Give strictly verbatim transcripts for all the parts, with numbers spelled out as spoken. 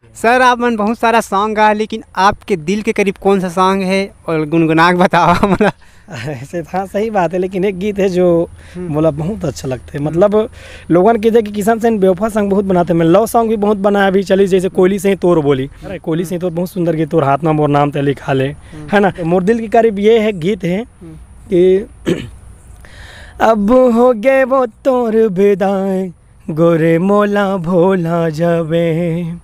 Sir, आप मन बहुत सारा सॉन्ग गा, लेकिन आपके दिल के करीब कौन सा सॉन्ग है और गुनगुना के बताओ हमला। ऐसे तो हाँ, सही बात है, लेकिन एक गीत है जो हम्म। मोला बहुत अच्छा लगता है। हम्म। मतलब, लोगन के कि किशन सेन बेवफा सॉन्ग बहुत बनाते हैं, मैं लव सॉन्ग भी बहुत बनाया अभी चली, जैसे कोयली से ही तोर बोली। अरे, कोयली से ही तोर बहुत सुंदर गीत, तोर हाथ में मोर नाम ते लिखा ले, हम्म। है ना? मोर दिल के करीब ये है, गीत है हम्म। कि अब हो गए वो तोर विदाई, गोरे मोला भोला जाबे।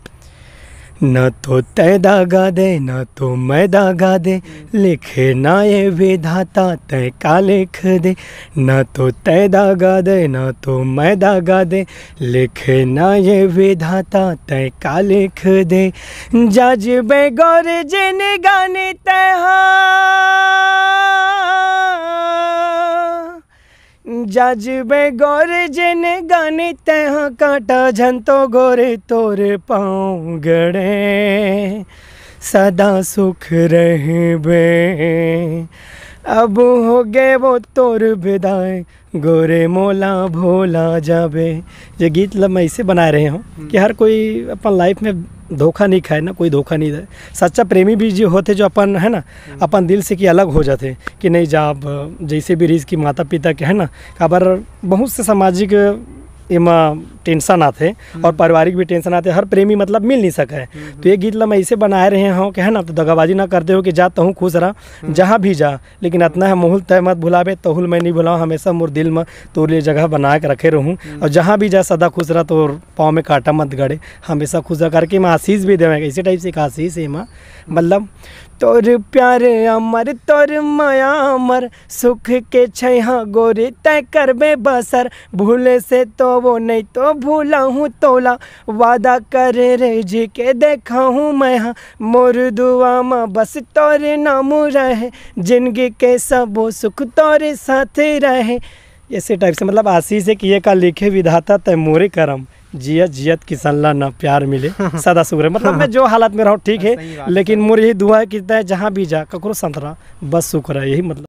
न तो तय दागा दे, न तो मैं दागा दे, लिखे ना ये विधाता तय का लिख दे। न तो तय दागा दे, न तो मैं दागा दे, लिखे ना ये विधाता तय का लिख दे। जजबे गोरे जिन गाने तय हा, जजबे गोरे जिन गाने तय हा, काटा झन तो गोरे तोरे पाँव गड़े, सदा सुख रहबे। अब हो गए वो तोर विदाई, गोरे मोला भोला जाबे। ये गीत ला मैं इसे बनाए रहे हूँ हम्म। कि हर कोई अपन लाइफ में धोखा नहीं खाए ना, कोई धोखा नहीं दे। सच्चा प्रेमी भी जो होते, जो अपन, है ना, हम्म। अपन दिल से कि अलग हो जाते कि नहीं जा, अब जैसे भी रीस की माता पिता के, है ना, काबर बहुत से सामाजिक एमा टेंशन आते हम्म। और पारिवारिक भी टेंशन आते। हर प्रेमी मतलब मिल नहीं सका है। हम्म, तो ये गीत ला मैं इसे बनाए रहे हूँ कि, है ना, तो दगाबाजी ना करते हो कि जा तहूँ खुश रहा, हम्म। जहाँ भी जा, लेकिन अतना है, मोहुल तय मत भुलाबे, तहुल मैं नहीं भुलाऊँ, हमेशा मोर दिल में तोर लिए जगह बना के रखे रहूँ। हम्म। और जहाँ भी जा, सदा खुश रहा, तोर पाँव में कांटा मत गड़े, हमेशा खुश रहा करके मैं आशीष भी देवे, इसी टाइप से एक आशीष है माँ। मतलब, तोर प्यार अमर, तोर माया अमर, सुख के छैहा गोरी तय करबे बसर, भूले से तो वो नहीं तो भूला हूँ तोला, वादा करे रे जी के देखा हूँ मैं, हाँ, मोर दुआ मा बस तोरे नाम रहे, जिंदगी के सबो सुख तोरे साथ रहे। ऐसे टाइप से, मतलब, आशीष है कि ये का लिखे विधाता तय मोरे करम, जियत जियत किसन ला ना प्यार मिले, सदा सुख रहे। मतलब, मैं जो हालत में रहूँ, ठीक है, सही बात, लेकिन सही। मोर यही दुआ है कि तय जहाँ भी जा, ककरो संत रहा, बस सुख रहा, यही मतलब।